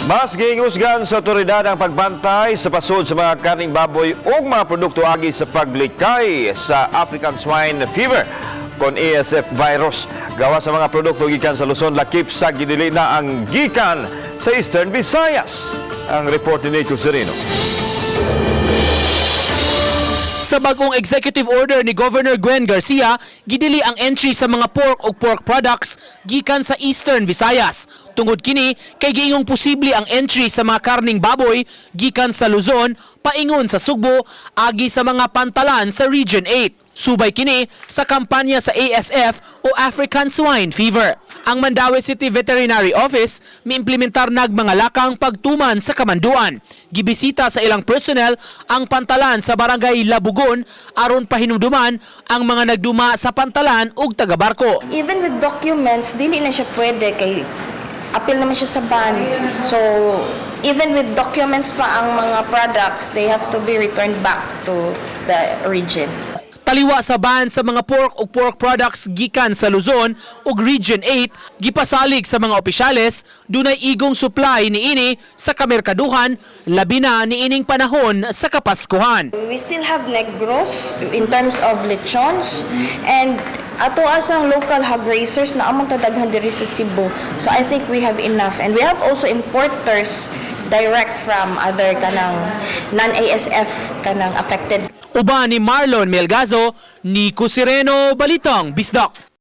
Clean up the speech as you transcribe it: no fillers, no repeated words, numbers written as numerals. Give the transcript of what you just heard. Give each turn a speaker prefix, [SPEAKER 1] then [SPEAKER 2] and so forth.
[SPEAKER 1] Mas giingusgan sa otoridad ang pagbantay sa pasod sa mga karning baboy ug mga produkto agi sa paglikay sa African Swine Fever kon ASF virus. Gawa sa mga produkto gikan sa Luzon, lakip sa gidili na ang gikan sa Eastern Visayas. Ang report ni Nico Sereno.
[SPEAKER 2] Sa bagong executive order ni Governor Gwen Garcia, gidili ang entry sa mga pork ug pork products gikan sa Eastern Visayas. Tungod kini kay giingong posible ang entry sa mga karning baboy gikan sa Luzon paingon sa Sugbo agi sa mga pantalan sa Region 8. Subay kini sa kampanya sa ASF o African Swine Fever. Ang Mandaue City Veterinary Office miimplementar nag mga lakang pagtuman sa kamanduan. Gibisita sa ilang personnel ang pantalan sa Barangay Labugon aron pahinumduman ang mga nagduma sa pantalan ug taga-barko.
[SPEAKER 3] Even with documents, dili na siya pwede kay apil naman siya sa ban. So, even with documents pa ang mga products, they have to be returned back to the origin.
[SPEAKER 2] Taliwa sa ban sa mga pork ug pork products gikan sa Luzon ug Region 8, gipasalig sa mga opisyales dunay igong supply niini sa kamerkaduhan, labi na niining panahon sa Kapaskuhan.
[SPEAKER 3] We still have Negros in terms of lechons and ato asang local hog raisers na among tadaghan diri sa Cebu. So I think we have enough and we have also importers direct from other kanang non-ASF kanang affected.
[SPEAKER 2] Uban ni Marlon Melgazo, Nico Sireno, Balitang Bisdak.